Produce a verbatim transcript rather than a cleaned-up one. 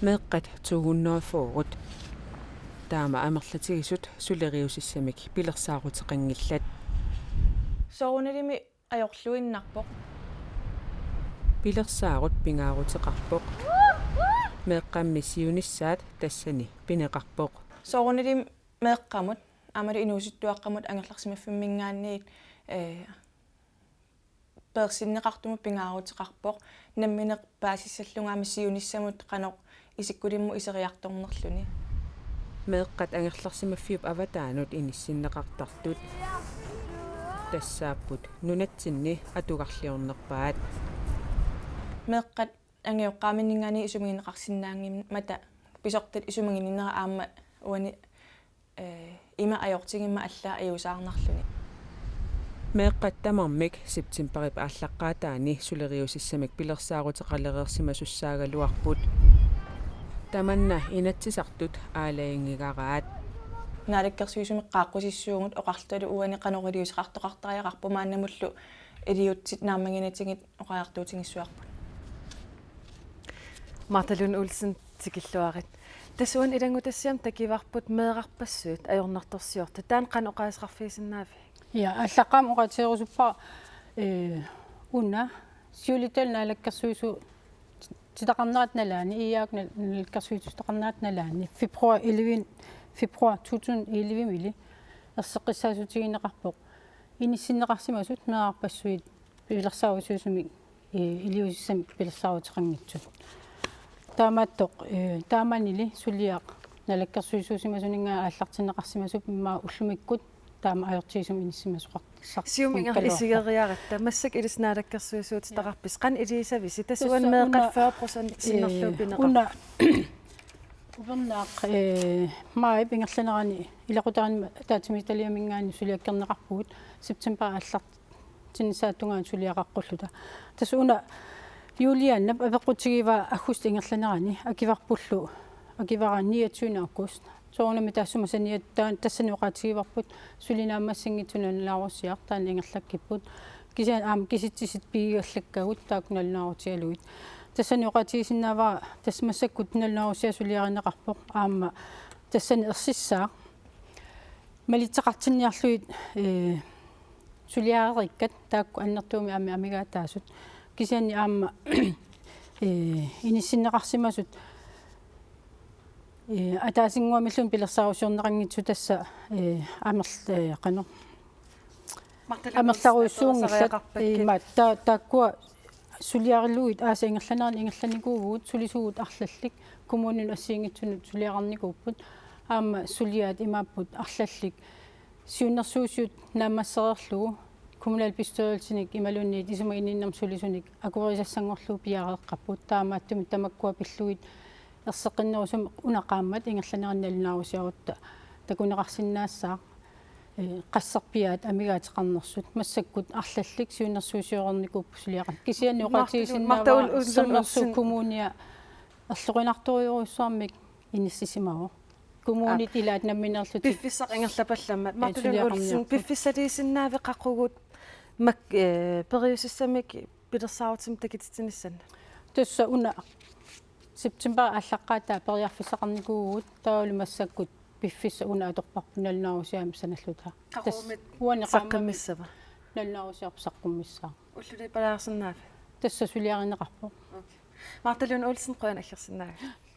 Meeqqat to hundrede og fyrre. Taama amerlatigisut suleriusissamik pilersaaruteqanngillat. Soorunalimi ajorluinnarpoq. Pilersaarut pingaaruteqarpoq. Meeqqammi siunissaat tassani pineqarpoq. Soorunalimi meeqqamut, aammalu inuusuttuaqqamut angerlarsimaffimminngaanniit, ee, peersinneqartumut pingaaruteqarpoq, nammineq paasissallugu aamma siunissamut qanoq isikkulimmut iseriartornerluni. Meeqqat angerlarsimaffiup avataanut inissinneqartartut tassaapput nunatsinni atugarliornerpaat. Meeqqat angajoqqaaminngaanniit isumagineqarsinnaanngimmata pisortat isumaginnera aamma uani, ee, ima ajortigimmata allaat ajuusaarnarluni. Meeqqat tamarmik septemberip aallaqqaataani suleriusissamik pilersaaruteqalereersimasussaagaluarput. Tamanna Inatsisartut aalajangiigaraat. Naalakkersuisumik qaaqqusissuugut oqarlutalu uani qanoq iliuuseqartoqartariaqarpoq maannamullu iliuutsit naammaginatigut oqariartuutigissavarput. Martha Lund Olsen, tikilluarit. Tassa uani ilanngutassiami takuarput meerarpassuit ajornartorsiortut. Taanna qanoq oqaaseqarfigisinnaaviuk? Ja, aallaqqaammut oqaatigerusuppara, ee, una siulittalu naalakkersuisuu- -titaqarnerata nalaani, I A-p nal-, naalakkersuisutitaqarnerata nalaani, februar elleve, februar to tusind elleve-mili erseqqissaatigineqarpoq inissinneqarsimasut meerarpassuit pilersaarusiusumik, ee, iliuusissamik pilersaaruteqanngitsut. Taamaattoq, ee, taamanili suliaq naalakkersuisuusimasuninngaanniit aallartinneqarsimasup immaqa ullumikkut taama ajortigisumik inissimasoqar-, -sar-, Siumut ingerlasoqarpoq. Isigeriaratta, massakkut ilissi naalakkersuisuutitaqarpisi, qanoq iliussavisi? Tassa uani meeqqat fyrre procent sinnerlugu pineqarput. Una upernaaq, ee, maajip ingerlanerani ilaqutariinni ataatsimiititaliaminngaanniit suliakkerneqarpugut, september aallartinnissaata tungaanut suliaqaqqulluta. Tassa una Julianap apeqqutigivaa aggustip ingerlanerani, akivarpullu, akivara niogtyvende august. Soorunami taassuma saniatigut tassani oqaatigivarput suli naammassinngitsoq nalunaarusiaq, taanna ingerlakkipput. Kisianni aamma kisitsisit pigigallakkagut taakku nalunaarutigalugit. Tassani oqaatigisinnaavara tassa massakkut nalunaarusiaq suliarineqarpoq, aamma tassani ersissaaq. Malitseqartinniarlugit, ee, suliareerikkat taakku annertuumik aamma amigaataasut. Kisianni aamma, ee, inissinneqarsimasut, ee, ataasinnguamilluunniit pilersaarusiorneqanngitsut tassa, ee, amerl-, ee, qanoq. Amerlaruissuunngillat. Imaattoq, ta-, taakkua suliarilugit aasap ingerlanerani ingerlanikuuvugut, sulisugut arlallit, kommuninut assigiinngitsunut suliaqarnikuupput, aamma suliaat imaapput arlallit siunnersuusiut naammassereerlugu kommunalbestyrelsinik imaluunniit isumaginninnermut sulisunik akuerisassanngorlugu piareeqqapput, taamaattumik tamakkua pillugit erseqqinnerusumik una qaammat ingerlanerani nalunaarusiarutta takuneqarsinnaassaaq, ee, qasserpiaat amigaateqarnersut, massakkut arlallit siunnersuusioreernikuupput suliaqarneq. Kisianni oqaatigisinnaavara Sermersuup kommunia erloqinartorujussuarmik inissisimavoq. Kommunit ilaat nammineerlutik piffissaq ingerlapallammat. Martha Lund Olsen, piffissaliisinnaaveqaqugut mak-, ee, periusissamik pilersaarutit takutitsinissannik? Tassa una september aallaqqaataa periarfissaqarnikuuvugut, taavalu massakkut piffissaq una atorparput nalunaarusiaammik sanallutaa. Qaqugumiit saqqummissavat? Nalunaarusiarput saqqummissaaq. Ullulippalaarsinnaaviuk? Tassa suliarineqarpoq. Okay. Martha Lund Olsen, qujanaq aggersinnaagatsigit.